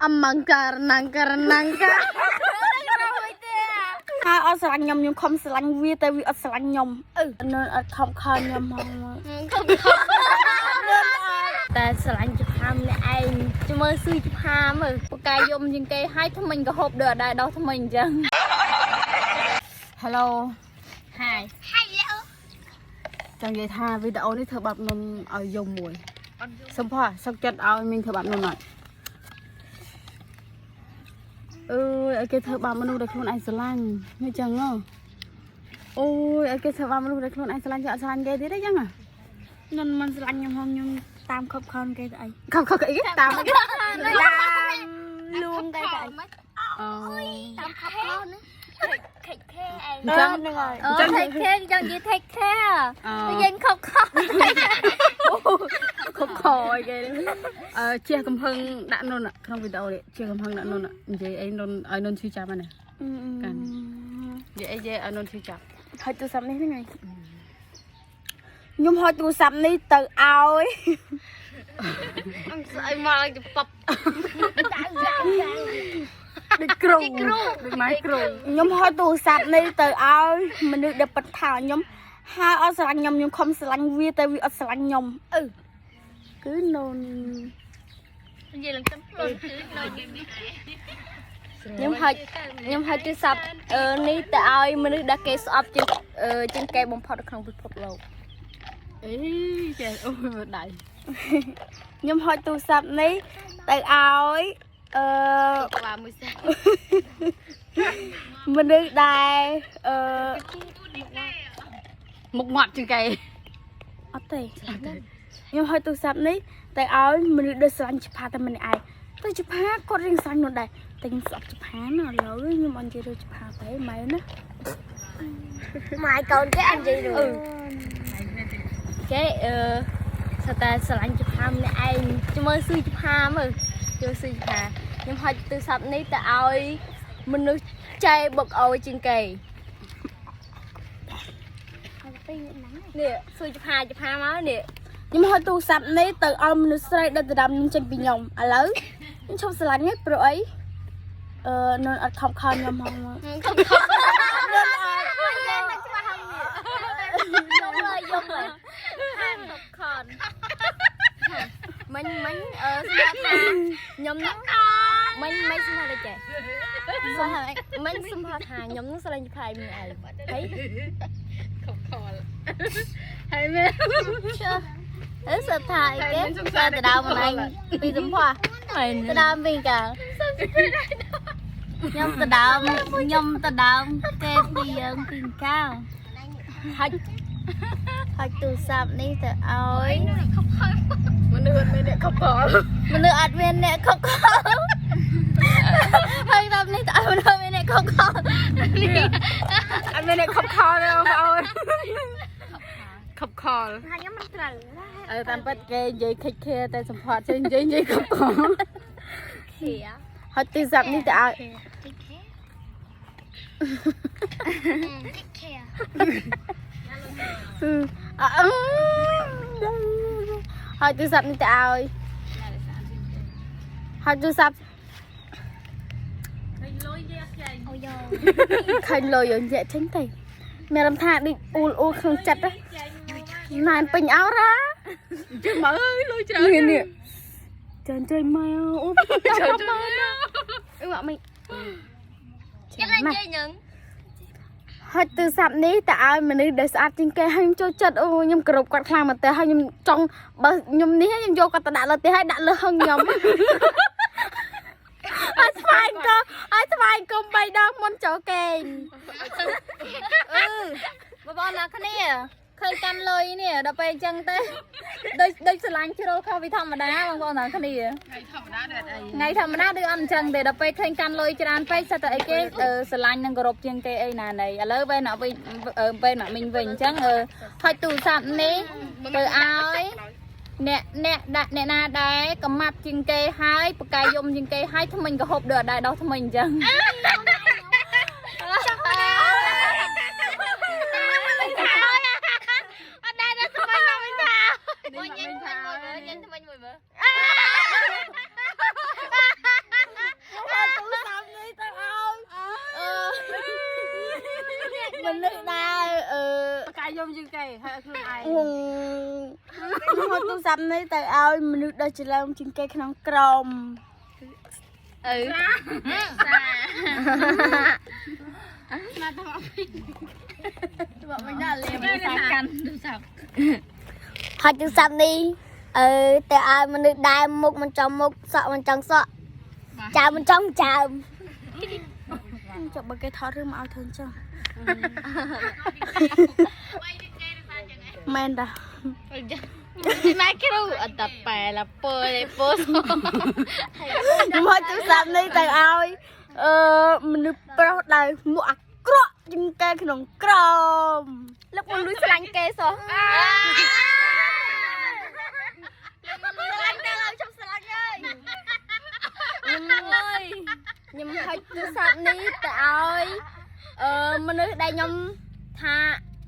អំមង្ករណង្ករណង្ក ហើយអត់ស្រឡាញ់ខ្ញុំខ្ញុំខំស្រឡាញ់វាតែវាអត់ស្រឡាញ់ខ្ញុំអឺនៅអត់ខំខំខ្ញុំហ្មង តែស្រឡាញ់ចំហាមអ្នកឯងចាំមើលស៊ឺចំហាមមើលបកាយយំជាងគេហើយថ្មិញក៏ហូបដូចអត់ដែរដោះថ្មិញអញ្ចឹង Hello ហើយ ចង់និយាយថាវីដេអូនេះធ្វើបាបនុនឲ្យយំមួយសំផស្សសុកចិត្តឲ្យមីងធ្វើបាបនុនអត់អើយឲ្យគេធ្វើបាបមនុស្សដែលខ្លួនឯងស្រឡាញ់មិនចឹងហ៎អូយឲ្យគេធ្វើបាបមនុស្សដែលខ្លួនឯងស្រឡាញ់គេអត់ស្រឡាញ់គេទៀតទេចឹងហ៎ ខ្ញុំមិនស្រឡាញ់ខ្ញុំហងខ្ញុំតាមខົບខនគេទៅអី ខំខំអីគេតាមអីគេ តាមលួងគេទៅអី អូ តាមខប់ខនខិចខេឯង អញ្ចឹង ហ្នឹងហើយ អូ take care ចង់និយាយ take care អូ យើងខប់ខន ខំខអីគេអឺជះកំហឹងដាក់នុនក្នុងវីដេអូនេះជះកំហឹងដាក់នុននិយាយអីនុនឲ្យនុនឈឺចាប់ហ្នឹងកាន់និយាយអីយាយឲ្យនុនឈឺចាប់ ហុចទូរស័ព្ទនេះហ្នឹងហើយខ្ញុំហុចទូរស័ព្ទនេះទៅឲ្យ ស្អីមកឲ្យប៉ប ដូចគ្រូដូចម៉ែគ្រូ ខ្ញុំហុចទូរស័ព្ទនេះទៅឲ្យមនុស្សដែលប៉ិតថាខ្ញុំហើយអត់ស្រឡាញ់ខ្ញុំខ្ញុំខំស្រឡាញ់វាតែវាអត់ស្រឡាញ់ខ្ញុំអឺគឺនូន និយាយឡើងទៅផ្លូវគឺនៅខ្ញុំហុចខ្ញុំហុចទូរស័ព្ទអឺនេះទៅឲ្យមនុស្សដែលគេស្អប់ជាងអឺជាងគេបំផុតនៅក្នុងពិភពលោក អីចេះអូយមើលដៃ ខ្ញុំហុចទូរស័ព្ទនេះទៅឲ្យអឺ ក្បាលមួយសេះ មនុស្សដែលអឺ មុខមាត់ជាងគេ អត់ទេខ្ញុំហុចទូរស័ព្ទនេះទៅឲ្យមនុស្សដែលស្រឡាញ់ឆាតែម្នាក់ឯងទៅឆាគាត់រៀងស្រឡាញ់នោះដែរតែខ្ញុំស្អប់ឆាណាឥឡូវខ្ញុំអត់និយាយរឿងឆាទេម៉ែណា ម៉ែកូនគេអត់និយាយរឿងគេអឺសតែស្រឡាញ់ចំហាមអ្នកឯងចាំមើលស៊ឺចំហាមមើលចូលស៊ឺចំហាខ្ញុំហុចទូរស័ព្ទនេះទៅឲ្យមនុស្សចែបុកអោយជាងគេនេះស៊ឺចំហាចំហាមកនេះ ខ្ញុំហុចទូរស័ព្ទនេះទៅឲ្យមនុស្សស្រីដែលដណ្ដើមខ្ញុំចេញពីខ្ញុំឥឡូវខ្ញុំឈប់ស្រឡាញ់ហើយព្រោះអីអឺនៅអត់ខំខំខ្ញុំហ្មង ខំខំយំលើយំលើហាងខនមិញមិញអឺស្មាថាខ្ញុំនឹងមិញមិញស្មាថាចេះស្មាមិញស្មាថាខ្ញុំនឹងស្រឡាញ់ផៃម្នាក់ឯងហើយ ហើយមែន អឺសថាអីគេតែដដើមម្នាក់ពីសំផស្សដដើមពីកាខ្ញុំដដើមខ្ញុំដដើមគេពីយើងពីកាហាច់ហាច់ទូរស័ព្ទនេះទៅឲ្យ មនុស្សអត់មានអ្នកខំខល មនុស្សអត់មានអ្នកខកខលហើយតាមនេះតើមនុស្សមានអ្នកខកខល អត់មានអ្នកខំខលទេបងប្អូនខំខល ថាខ្ញុំមិនត្រូវ អឺតាមពិតគេនិយាយខិចខេតែសម្ផស្សចេះនិយាយនិយាយខំខល ខៀ ហុចទូរស័ព្ទនេះទៅឲ្យអឺហុចទូរស័ព្ទនេះទៅឲ្យហុចទូរស័ព្ទឃើញលុយយើងយកចេញទៅមានអារម្មណ៍ថាដូចអ៊ូលអ៊ូលក្នុងចិត្តណាណែនពេញអោរ៉ា ជិះមកអើយលុយច្រើន នេះនេះចានជួយមកអូ ច្រើនច្រើន អឺអត់មិន ចឹងនិយាយញឹង ហុចទូរស័ព្ទនេះទៅឲ្យមនុស្សដែលស្អាតជាងគេហើយខ្ញុំចូលចិត្តអូខ្ញុំគោរពគាត់ខ្លាំងមែនតើហើយខ្ញុំចង់បើខ្ញុំនេះខ្ញុំយកគាត់ទៅដាក់លើផ្ទះហើយដាក់លើហឹងខ្ញុំឲ្យស្វែងក៏ឲ្យស្វែងគុំបីដងមុនចូលគេង អឺបងប្អូនអ្នកគ្នាឃើញកាន់លុយនេះដល់ពេលអញ្ចឹងទៅដូចដូចស្រឡាញ់ជ្រុលខុសពីធម្មតាបងប្អូនអ្នកគ្នា ថ្ងៃធម្មតាដូចអី ថ្ងៃធម្មតាដូចអត់អញ្ចឹងទេដល់ពេលឃើញកាន់លុយច្រើនពេកសិតតែអីគេស្រឡាញ់និងគោរពជាងគេអីណាណីឥឡូវពេលអ្នកវិញពេលអ្នកមីងវិញអញ្ចឹងហុចទូរស័ព្ទនេះទៅឲ្យអ្នកអ្នកដាក់អ្នកណាដែរកំម៉ាប់ជាងគេហើយបកាយយំជាងគេហើយថ្មិញក៏ហូបដូចអត់ដែរដោះថ្មិញអញ្ចឹងអត់ដែរដល់ថ្មិញមកវិញថាមួយញ៉ាំថ្មិញមួយមើលញ៉ាំថ្មិញមួយមើល មនុស្សដែលអឺ កាយយំជាងគេហើយឲ្យខ្លួនឯង ខ្ញុំហុចទូរស័ព្ទនេះទៅឲ្យមនុស្សដែលច្រឡំជាងគេក្នុងក្រុម អឺ មិនដល់លេ សាកាន់ទូរស័ព្ទ ហុចទូរស័ព្ទនេះអឺទៅឲ្យមនុស្សដែលមុខមិនចំមុខសក់មិនចង់សក់ចើមមិនចង់ចើម ចុះបើគេថតរឿងមកឲ្យធ្វើអញ្ចឹងមែនតា ម៉ែគ្រូអត់តប៉ែឡាពើឯពើ ខ្ញុំហុចទូរស័ព្ទនេះទៅឲ្យអឺមនុស្សប្រុសដែលមុខអាក្រក់ជាងគេក្នុងក្រុម លោកមនុស្សស្លាញ់គេសោះ ខ្ញុំហុចទូរស័ព្ទនេះទៅឲ្យអឺមនុស្សដែលខ្ញុំថា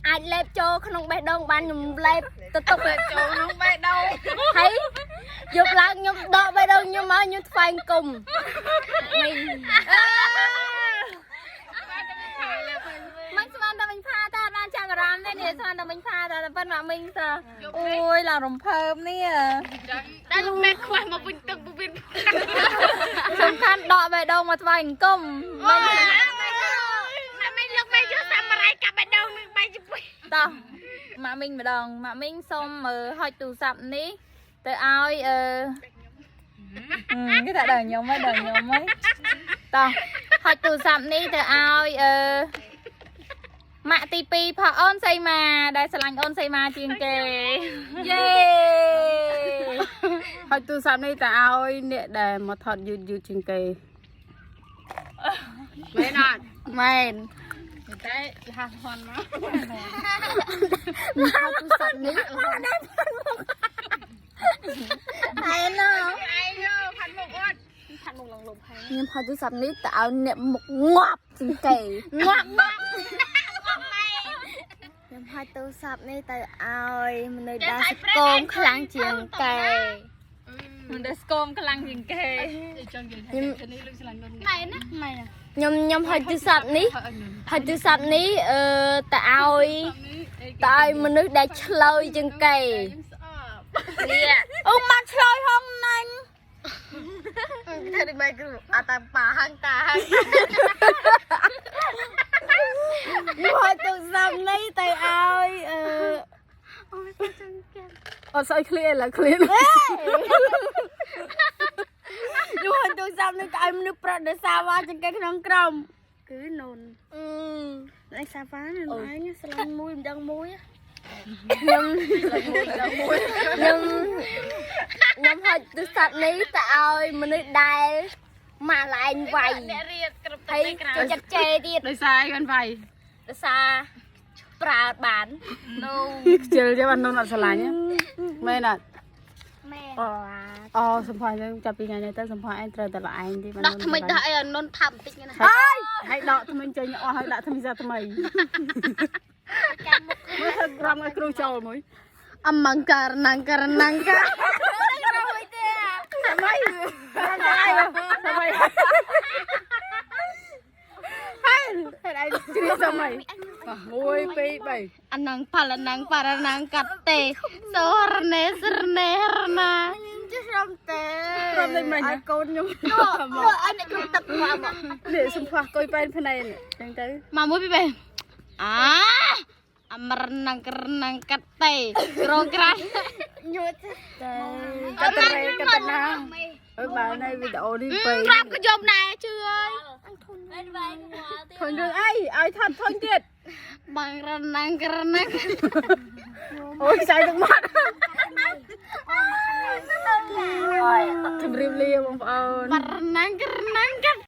អាចលេបចូលក្នុងបេះដូងបានខ្ញុំលេបទៅទុកលេបចូលក្នុងបេះដូងហើយយប់ឡើងខ្ញុំដកបេះដូងខ្ញុំមកខ្ញុំថ្វាយគុំ មិនស្មានតែមិញផាតាបានចាប់អារម្មណ៍ទេនេះស្មានតែមិញផាតាតែប៉ុនមកមិញសអូយឡើងរំភើបនេះ តែលោកម៉ែខ្វះមកវិញទឹកពវិន សំខាន់ដកបេះដូងមកថ្វាយអង្គម ម៉ែមិនលោកម៉ែយកសាមរ៉ៃកាប់បេះដូងនឹងបាយជពុយ តោះម៉ាក់មីងម្ដងម៉ាក់មីងសុំហុចទូរស័ព្ទនេះទៅឲ្យអឺគេថាដល់ខ្ញុំហើយដល់ខ្ញុំហើយតោះហុចទូរស័ព្ទនេះទៅឲ្យអឺម៉ាក់ទី2ផអូនសីមាដែលស្រឡាញ់អូនសីមាជាងគេយេ ហើយទូរស័ព្ទនេះតើឲ្យអ្នកដែលមកថតយឺតយឺតជាងគេមែនអត់ មែន តែលះហន់មក ហុចទូរស័ព្ទនេះ ហើយណ៎ ខ្ញុំហុចទូរស័ព្ទនេះទៅឲ្យអ្នកមុខងាប់ជាងគេ ងាប់ងាប់ខ្ញុំហុចទូរស័ព្ទនេះទៅឲ្យមនុស្សដែលសកោមខ្លាំងជាងគេ មិនដែលស្គមខ្លាំងជាងគេ ចង់និយាយថានេះលោកឆ្លាញ់នុន មែនណាមែន ខ្ញុំហុចទូរស័ព្ទនេះហុចទូរស័ព្ទនេះអឺទៅឲ្យទៅឲ្យមនុស្សដែលឆ្លើយជាងគេនេះ អូមកឆ្លើយហងណាញ់ ធ្វើដូចម៉េចគ្រូអត់តាមប៉ាហឹងតាហឹង ខ្ញុំហុចទូរស័ព្ទនេះទៅឲ្យអឺ អត់ស្អីឃ្លៀឥឡូវឃ្លៀ ខ្ញុំហុចទូរស័ព្ទនេះទៅឲ្យមនុស្សប្រុសដែលសាវ៉ាជាងគេក្នុងក្រុមគឺនូនឯសាវ៉ានៅឯងស្រឡាញ់មួយមិនដឹងមួយ ខ្ញុំខ្ញុំខ្ញុំហុចទូរស័ព្ទនេះទៅឲ្យមនុស្សដែលម៉ាក់ឡែងវាយហើយចូលចិត្តជេរទៀត ដោយសារអីបានវាយ ដោយសារប្រើបាន នូ ខ្ជិលទេបាននុនអត់ឆ្លាញ់មែនអត់ មែន អូសំផស្សយើងចាប់ពីថ្ងៃនេះទៅសំផស្សឯងត្រូវតែល្អឯងទេ ដោះថ្មិចដោះអីឲ្យនុនថាប់បន្តិចណា ហើយដកថ្មិញចេញអស់ហើយដាក់ថ្មិញសាថ្មីមើលធ្វើក្រំឲ្យគ្រូចូលមួយ អមង្ការណង្ការណង្ការ ថ្មីថ្មីហើយហើយឯងជ្រាបថ្មី1 2 3 អនងផលណងបរណងកតេសូរណេសរណេរណាចេះរំទេ រំលេងមិញ ឲ្យកូនខ្ញុំនោះឲ្យអ្នកគ្រូទឹកមកមក នេះសំផស្សកុយប៉ែនភ្នែកចឹងទៅ មកមួយពីរបីអាអមរណងករណងកតេក្រងក្រាស់ញួចទេ កតរេកតណាអើបើនៅវីដេអូនេះពេក ប្រាប់ក៏យំដែរជឿអើយ ធុញរឿងអីឲ្យថត់ធុញទៀត បងរណងករណង អូយខ្សែទឹកមាត់ជម្រាបលាបងប្អូន បរណងករណងក